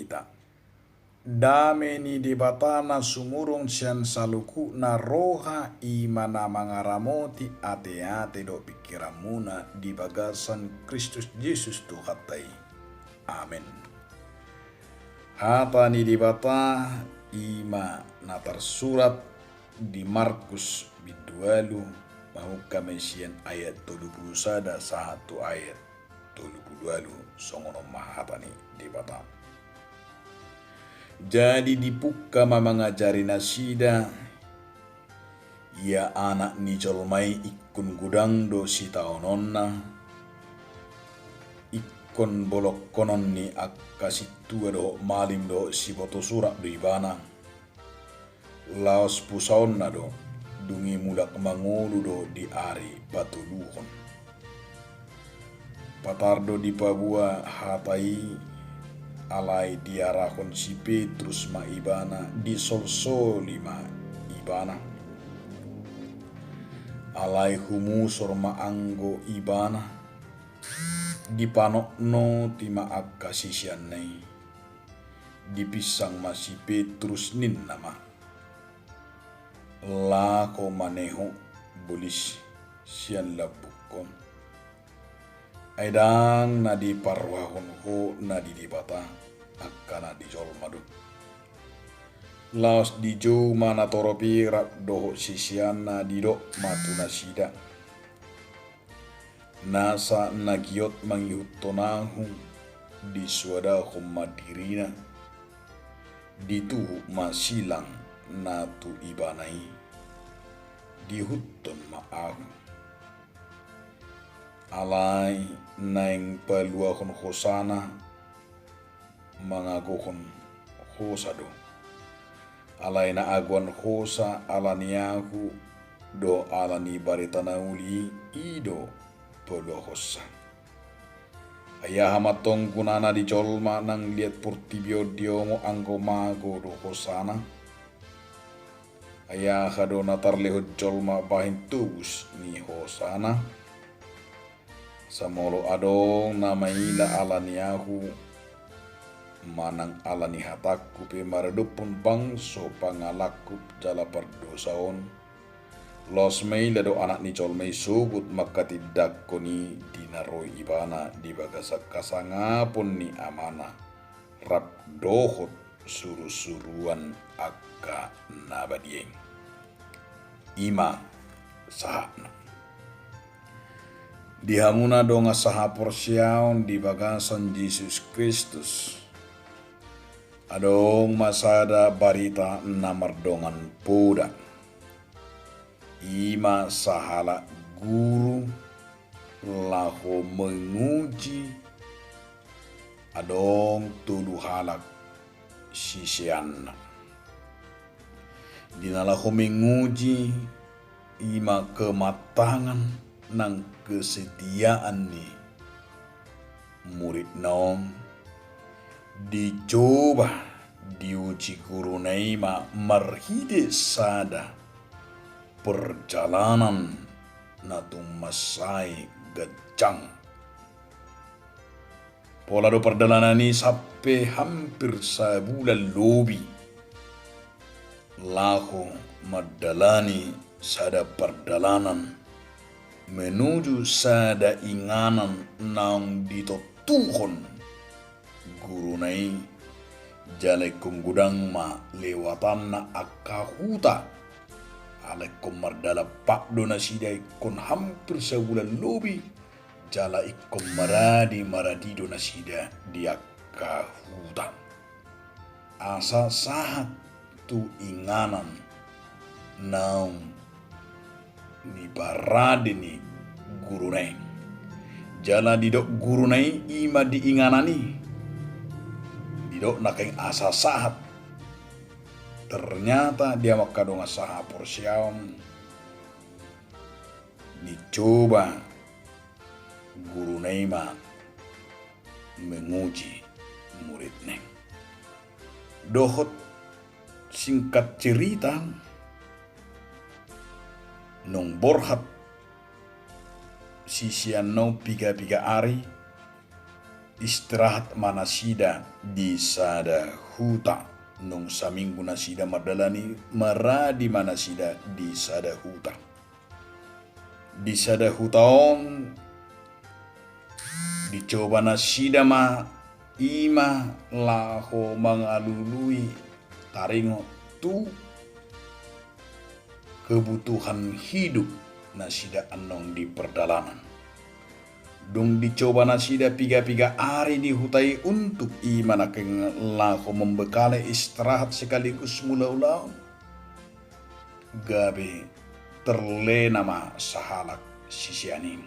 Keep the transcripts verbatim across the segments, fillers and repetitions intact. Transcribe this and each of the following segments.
hita. Dame ni Debata na sumurung sian saluhutna roha, i ma na mangaramoti ateate dohot pingkiranmuna di bagasan Kristus Jesus Tuhanta i. Amen. Hata ni Debata i ma na tarsurat di Markus bindu ualu, mamungka ma i sian ayat tolu pulu sada sahat tu ayat tolu pulu ualu. Songon on ma hata ni Debata. Jadi dipungka ma mangajari nasida, ia Anak ni jolma i ingkon godang do sitaononna, ingkon bolongkonon ni angka sintua dohot malim dohot sibotosurak do ibana. Laos pusaonna do, dung i mulak mangolu do di ari patoluhon. Patar do dipaboa hata i, alai diarahon si Petrus ma ibana, disolsoli ma ibana. Alai humusor ma anggo ibana, dipanotnoti ma angka siseanna i. Dipinsang ma si Petrus, ninna ma, laho ma neho bolis sian lambungkon. Ai ndang na diparrohahon ho na di Debata, angka na di jolma do. Laos dijou ma natorop i rap dohot siseanna, didok ma tu nasida, nasa na giot mangihuthon ahu, disoadahon ma dirina, dituhuk ma silang na tu ibana i, diihuthon ma ahu. Alai naeng paluahon hosana, mangagohon hosa do. Alai na agoan hosa ala ni ahu dohot ala ni barita na uli i do paluahonsa. Ai aha ma antong gunana di jolma nang liat portibi on diomo anggo mago do hosana? Ai aha do na tarlehon jolma bahen tobus ni hosana? Asa molo adong na maila ala ni ahu, manang ala ni hatangku pe maradophon bangso pangalangkup jala pardosa on, laos maila do Anak ni jolma i sogot mangkatindangkon i di na ro ibana di bagasan hasangapon ni Amana rap dohot surusuruan angka na badia i. I ma sahatna. Di hamuna dongan sahaporseaon di bagasan Jesus Kristus, adong ma sada barita na mardongan poda. I ma sahalak guru laho menguji adong tolu halak siseanna. Di na laho menguji, i ma kematangan nang kesetiaan ni muridna on, dicoba, diuji guruna i ma marhite sada perjalanan na tung mansai ganjang. Pola do pardalanan i sampe hampir sabulan lobi. Laho mandalani sada pardalanan menuju sada inganan naung ditontuhon guruna i, jala ingkon godang ma lewatanna angka huta. Ala ingkon mardalan pat do nasida ingkon hampir sabulan lobi, jala ingkon maradi maradi do nasida di angka huta. Asa sahat tu inganan naung diparade ni guruna i. Jala didok guruna i, i ma di inganan i. Didok nangkin asa sahat. Ternyata di hamu angka dongan sahaporseaon, dicoba guruna i ma menguji muridna i. Dohot singkat cerita, nung borhat siseanna on piga-piga ari, istirahat ma nasida di sada huta. Nunga saminggu nasida mardalani, maradi ma nasida di sada huta. Di sada huta on dicoba nasida ma, i ma laho mangalului taringot tu kebutuhan hidup nasida annon di pardalanan. Dung dicoba nasida piga-piga ari di huta i, untuk i ma nangkin laho membekali istirahat sekaligus mangula ulaon, gabe terlena ma sahalak sisean i.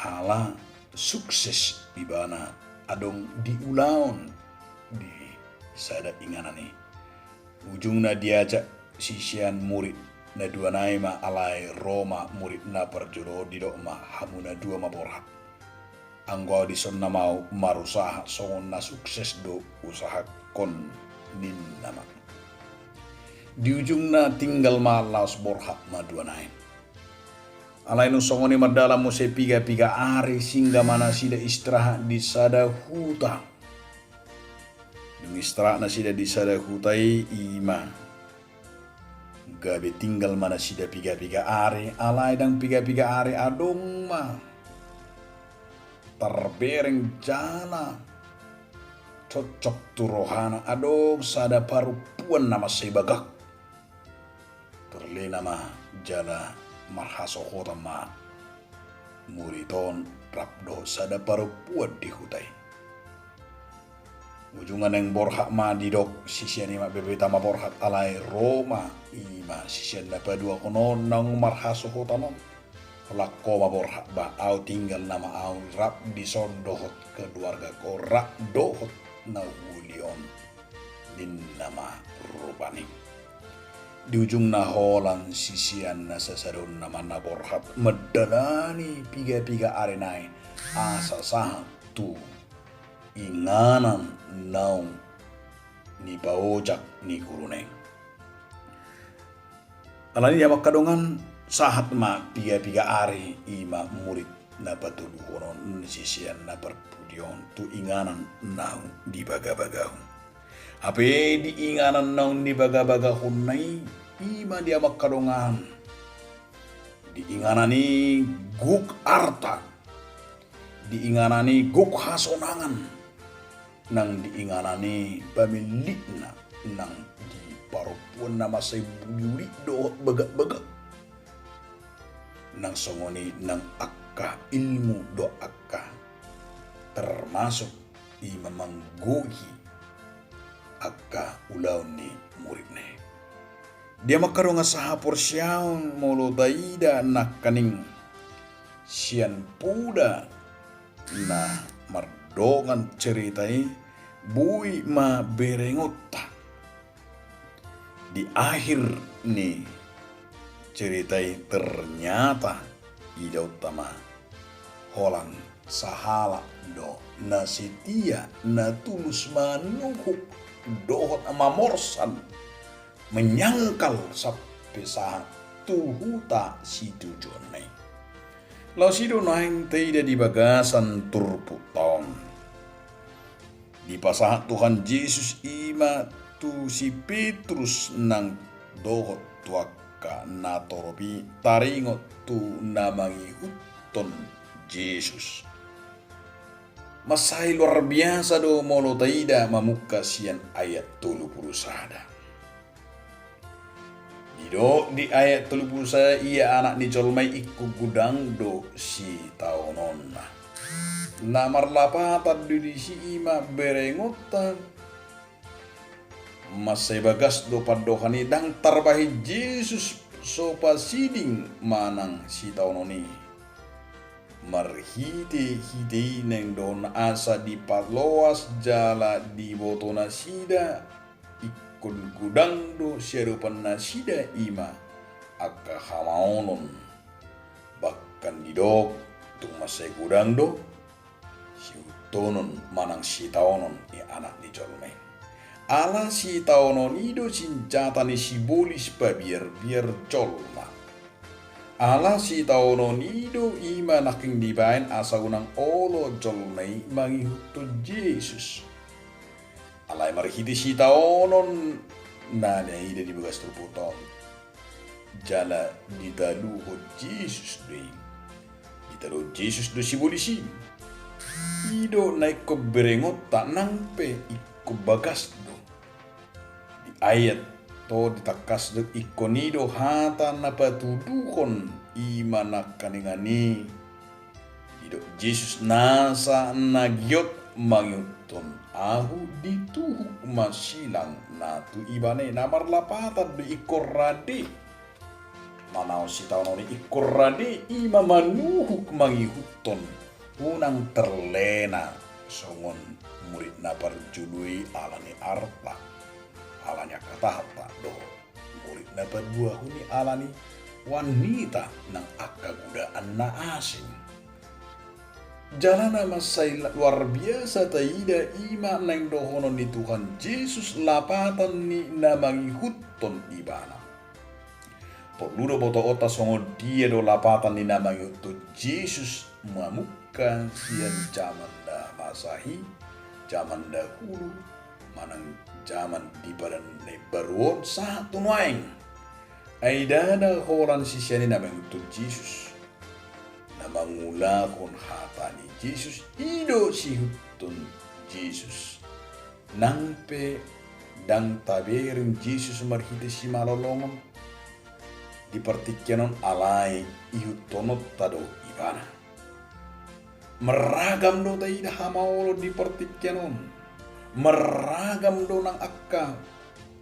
Ala sukses ibana adong di ulaon di sada inganan i. Ujungna diajak sisean murid na dua nai ma, alai ro ma murid na parjolo on, didok ma, "Hamu na dua ma borhat. Anggo ahu dison nama ahu marusaha, songon na sukses do usahangkon," ninna ma. Di ujungna tinggal ma laos borhat ma dua nai. Alai nunga songon i mardalan muse piga-piga ari, singgah ma nasida istirahat di sada huta. Dung istirahat nasida di sada huta i, i ma gabe tinggal ma nasida piga-piga ari, alai ndang piga-piga ari adong ma tarbereng jala cocok tu rohana, adong sada parompuan na mansai bagak. Terlena ma jala marhasohotan ma murid on rap dohot sada parompuan di huta i. Ujungna naeng borhat ma, didok sisean i ma, "Bebeta ma borhat, alai ro ma i ma sisean na paduahon on naung marhasohotan on. Holan ho ma borhat, ba ahu tinggal nama ahu rap dison dohot keluargaku, rap dohot na uli on," ninna ma rupani. Di ujungna holan sisean na sasadonna ma na borhat mandalani piga-piga ari nai asa sahat tu inganan naung nipaojak ni guruna i. Alani i, amang hamu dongan, sahat ma piga-piga ari, i ma murid na patoluhon on, sisean na parpudi on, tu inganan naung dibagabagahon. Hape di inganan naung dibagabagahonna i, i ma di, amang hamu dongan, di inganan i gok arta, di inganan i gok hasonangan, nang di inganan i pamillikna, nang di parompuan na mansai bulik dohot bagak-bagak, nang songon i nang angka ilmu dohot angka, termasuk i ma manggohi angka ulaon ni muridna i. Di, amang hamu dongan sahaporseaon, molo taida nangkaning sian poda na mardongan cerita i, boi ma berengonta. Di akhir ni cerita i ternyata idaonta ma holan sahalak do na setia, na tulus manuhuk dohot mamorsan, menyangkal sampe sahat tu huta situjuonna i. Laos i do naeng taida di bagasan turpukta on. Dipasahat Tuhan Jesus i ma tu si Petrus nang dohot tu angka na torop i taringot tu na mangihuthon Jesus. Mansai luar biasa do molo taida mamungka sian ayat tolu pulu sada. Didok di ayat tolu pulu sada, ia Anak ni jolma i ingkon godang do sitaononna. Na marlapatan do disi i ma berengonta. Mansai bagas do pandohan i, ndang tarbahen Jesus so pasiding manang sitaonon i. Marhitehite i naeng dohon asa dipaloas jala diboto nasida, ingkon godang do siadopan nasida i ma angka hamaolon. Bahkan didok tung mansai godang do sihuthon manang sitaonon ni Anak ni jolma i. Ala sitaonon i do sinjata ni sibolis pabiarbiar jolma. Ala sitaonon i do i ma nangkin dibaen asa unang olo jolma i mangihuthon Jesus. Alai marhite sitaonon na naida di bagas turpukta on, jala ditaluhon Jesus do i. Ditaluhon Jesus do sibolis i. I do na ingkon berengonta nang pe ingkon bagas do. Di ayat tolu ditangkas do ingkon i do hata na patuduhon i ma nangkaningan i. Didok Jesus nasa na giot mangihuthon ahu dituhuk ma silang na tu ibana i. Na marlapatan do ingkon rade. Manaon sitaonon i ingkon rade i ma manuhuk mangihuthon. Unang terlena songon murid na parjolo i ala ni arta, ala ni angka tahata dohot murid na paduahon i ala ni wanita nang angka godaan na asing. Jala na mansai luar biasa taida i ma naeng dohonon ni Tuhan Jesus lapatan ni na mangihuthon ibana. Porlu do botoonta songon dia do lapatan ni na mangihuthon Jesus mamungka sian jaman na masa i, jaman dahulu, manang jaman di padan na imbaru on sahat tu nuaeng. Ai ndada holan sisean i na mangihuthon Jesus, na mangulahon hata ni Jesus, i do siihuthon Jesus. Nang pe ndang tabereng Jesus marhite simalolongon di partingkian on, alai ihuthononta do ibana. Marragam do taida hamaolon di partingkian on. Marragam do nang angka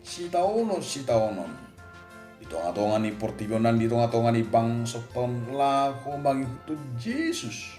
sitaonon-sitaonon di tonga-tonga ni portibi on nang di tonga-tonga ni bangso on laho mangihuthon Jesus.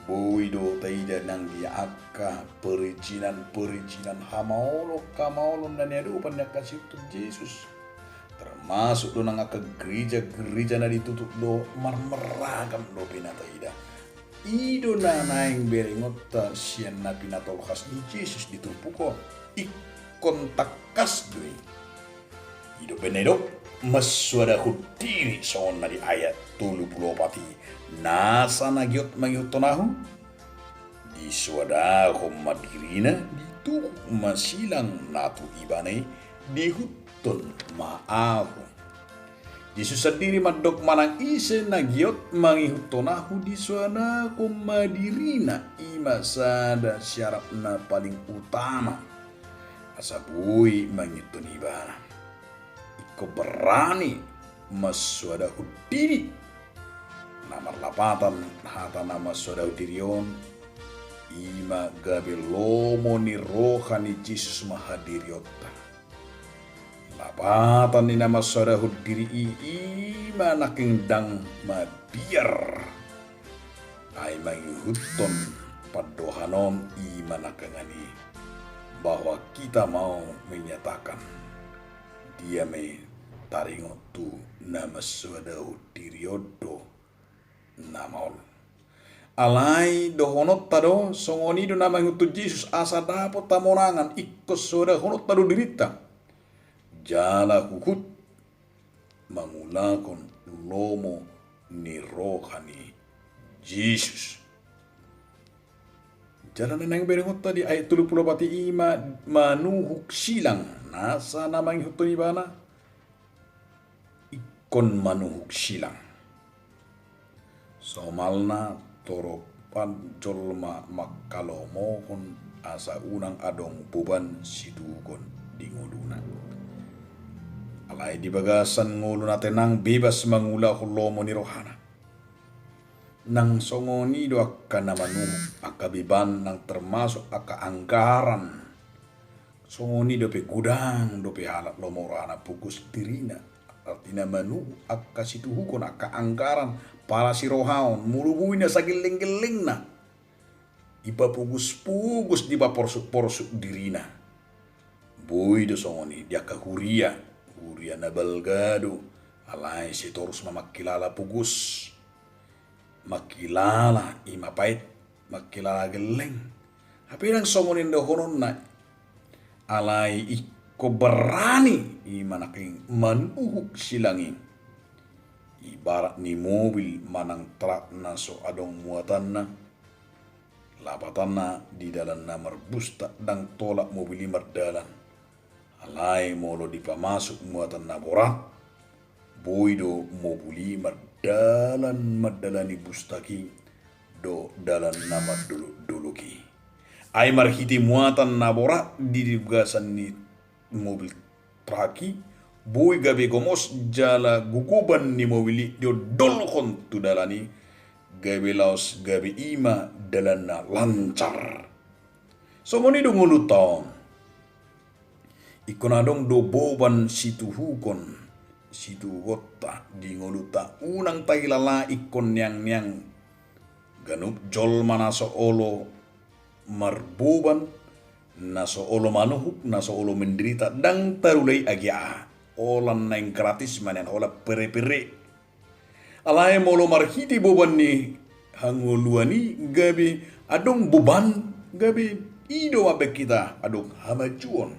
Boi do taida nang di angka perizinan-perizinan hamaolon-hamaolon na niadopan ni angka siihuthon Jesus. Termasuk do nang angka gereja-gereja na ditutup do, marmarragam dope na taida. I do na naeng berengonta sian na pinatolhas ni Jesus di turpuk on. Ingkon tangkas do i. I do umbahen na didok, mansoadahon diri songon na di ayat tolu pulu opat i, nasa na giot mangihuthon ahu, disoadahon ma dirina, dituhuk ma silang na tu ibana i, diihuthon ma ahu. Jesus sandiri mandok manang ise na giot mangihuthon ahu disoadahon ma dirina, i ma sada syarat na paling utama asa boi mangihuthon ibana. Ingkon berani mansoadahon diri. Na marlapatan hata na mansoadahon diri on, i ma gabe lomo ni roha ni Jesus ma hadirionta. Lapatan ni na mansoadahon diri i, i ma nangkin ndang mabiar. Ai mangihuthon pandohan on i ma nangkaningan i, bahwa kita mau menyatakan dia ma i taringot tu na mansoadahon diri on do na maol. Alai dohononta do, songon i do na mangihuthon Jesus asa dapot hamonangan, ingkon soadahononta do dirinta. Jala huhut mangulahon lomo ni roha ni Jesus. Jala na naeng berengonta di ayat tolu pulu opat i, i ma manuhuk silang, nasa na mangihuthon ibana ingkon manuhuk silang. Somalna torop an jolma manghalomohon asa unang adong boban situhuton di ngoluna. Alai di bagasan ngolu na tenang bebas mangulahon lomo ni rohana. Nang songon i do angka na manuhuk, angka beban nang termasuk angka anggaran. Songon i dope godang dope halak lomo rohana pogos dirina. Artina manuhuk angka situhuton, angka anggaran, pala sirohaon, molo boi na sagelleng-gellengna. Dipapogos-pogos, dipaporsuk-porsuk dirina. Boi do songon i di angka huria, huria na balga do, alai sai torus ma mangkilala pogos. Mangkilala i ma paet, mangkilala gelleng. Hape ndang songon i dohononna. Alai ingkon berani i ma nangkin manuhuk silang i. ibarat ni mobil manang trak na so adong muatanna, lapatanna di dalan na marbustak ndang tolap mobil i mardalan. Alai molo dipamasuk muatan na borat, boi do mobil i mardalan mandalani bustak i dohot dalan na mardolok-dolok i. Ai marhite muatan na borat di bagasan ni mobil trak i, boi gabe gomos jala gogoban ni mobil i diondolhon tu dalan i, gabe laos gabe i ma dalan na lancar. Songon i do ngolunta on. Ingkon adong do boban situhukon, situhukonta di ngolunta, unang tahilala ingkon niang-niang. Ganup jolma na so olo marboban, na so olo manuhuk, na so olo menderita, ndang tarula i agia aha. Holan naeng gratis ma nian, holan pere-pere. Alai molo marhite boban ni hangoluan i gabe adong boban, gabe i do mambaen hita adong hamajuon.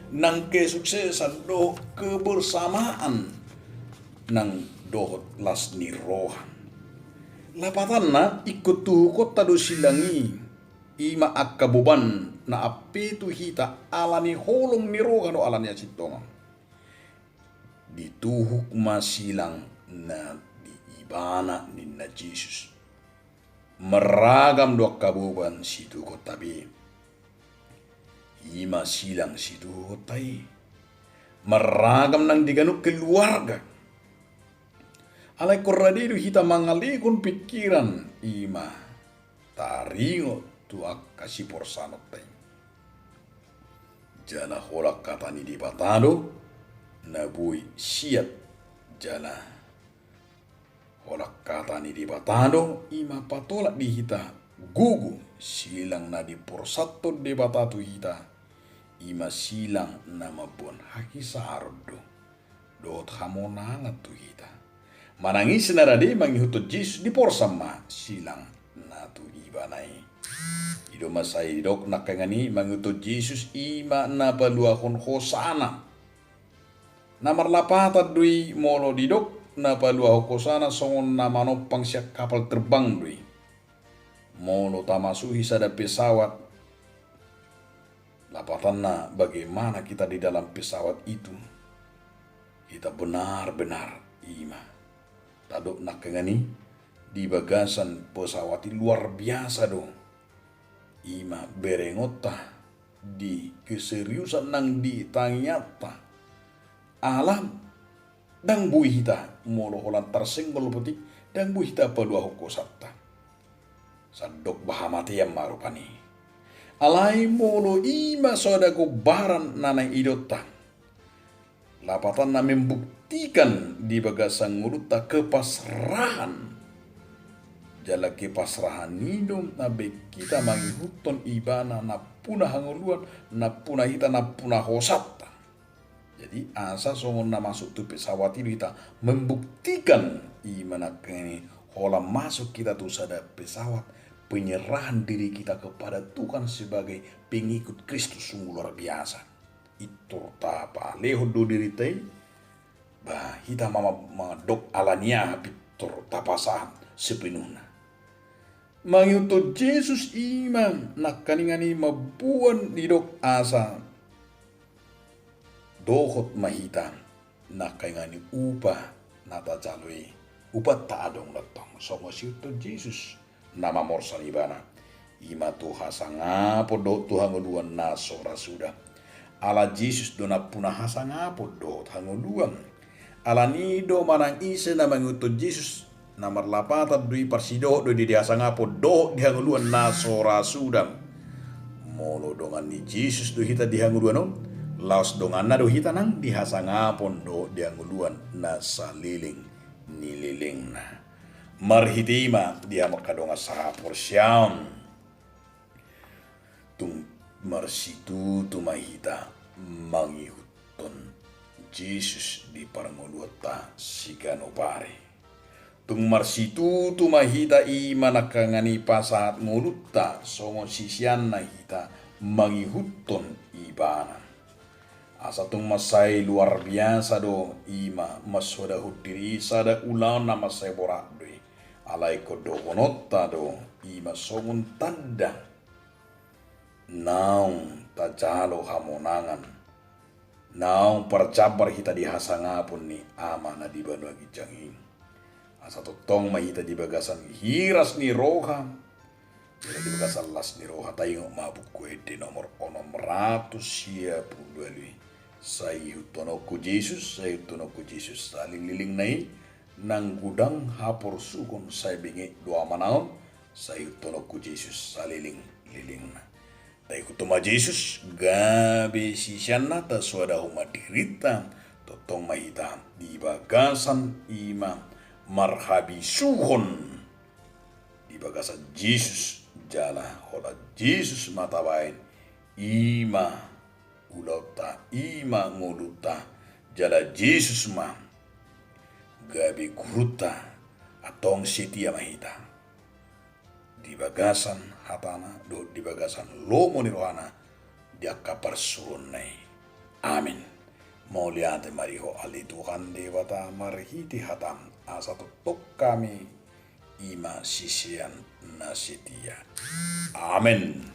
Nang kesuksesan dohot kebersamaan nang dohot las ni roha. Lapatanna ingkon tuhukonta do silang i, i ma angka boban na ampe tu hita ala ni holong ni roha dohot ala ni hasintongan. Dituhuk ma silang na di ibana ninna Jesus. Marragam do angka boban situhukonta be. I ma silang situhukonta i. Marragam nang di ganup keluarga. Alai ingkon rade do hita mangalehon pingkiran i ma taringot tu angka siporsaonta i. Jala holan hata ni Debata do na boi siat jala holan hata ni Debata do i ma patolap di hita gogo silang na diporsathon Debata tu hita, i ma silang na mamboan hahisaron do dohot hamonangan tu hita. Manang ise na rade mangihuthon Jesus diporsan ma silang na tu ibana i. I do ma sai didok nangkaningan i mangihuthon Jesus i ma na paluahon hosana. Na marlapatan do i molo didok na paluahon hosana songon na manompang sian kapal terbang do i. Molo tamasuhi sada pesawat, lapatanna bagaimana kita di dalam pesawat itu, kita benar-benar i ma tadok nangkaningan i di bagasan pesawat i luar biasa do i ma berengonta di keseriusan nang di tangiangta. Ala ndang boi hita molo holan tarsenggol potik, ndang boi hita paluahon hosanta. Sandok ba hamatean ma rupani. Alai molo i ma sada gombaran na naeng idaonta, lapatanna membuktikan di bagasan ngolunta kepasrahan. Jala kepasrahan i do na baen hita mangihuthon ibana nampuna hangoluan, nampuna hita, nampuna hosanta. Jadi asa songon na masuk tu pesawat i do hita membuktikan i ma nangkaningan i holan masuk hita tu sada pesawat, penyerahan diri kita kepada Tuhan sebagai pengikut Kristus sungguh luar biasa. Pintor tapalehon do dirinta i, ba hita ma mandok ala ni aha pintor tapasahat sepenuhna. Mangihuthon Jesus i ma nangkaningan i mamboan didok asa dohot ma hita nangkaningan i upa na tajalo i, upanta adong do tong songon siihuthon Jesus na mamorsan ibana, i ma tu hasangapon dohot tu hangoluan na so ra suda. Ala Jesus do nampuna hasangapon dohot hangoluan. Ala ni do manang ise na mangihuthon Jesus, na marlapatan do i parsidohot do i di hasangapon dohot di hangoluan na so ra suda. Molo dongan ni Jesus do hita di hangoluan on, laos donganna do hita nang di hasangapon dohot di hangoluan na saleleng ni lelengna. Marhite i ma di hamu angka dongan sahaporseaon, tung marsitutu ma hita mangihuthon Jesus di parngoluanta siganup ari. Tung marsitutu ma hita i ma nangkaningan i pasahat ngolunta songon siseanna hita mangihuthon ibana. Asa tung mansai luar biasa do i ma mansoadahon diri i, sada ulaon na mansai borat do i. Alai ingkon dohononta do i ma songon tanda naung tajalo hamonangan, naung parjambar hita di hasangapon ni Ama na di banua ginjang i. Asa tongtong ma hita di bagasan hiras ni roha, jala di bagasan las ni roha. Taingot ma Buku Ende nomor onom ratus sia pulu ualu i: Sai ihuthononku Jesus, sai ihuthononku Jesus salililing na i, nang godang haporsuhon sai benget do amanami on, sai ihuthononku Jesus salililing-lilingna. Taihuthon ma Jesus, gabe siseanna, tasoadahon ma dirinta, tongtong ma hita di bagasan i ma marhabisuhon di bagasan Jesus, jala holan Jesus ma tabaen i ma ulaonta, i ma ngolunta, jala Jesus ma gabe gurunta. Antong setia ma hita di bagasan hatana dohot di bagasan lomo ni rohana di angka parsuruonna i. Amin. Mauliate ma di Ho ale Tuhan Debata marhite hatam, asa tongtong hami i ma sisean na setia. Amin.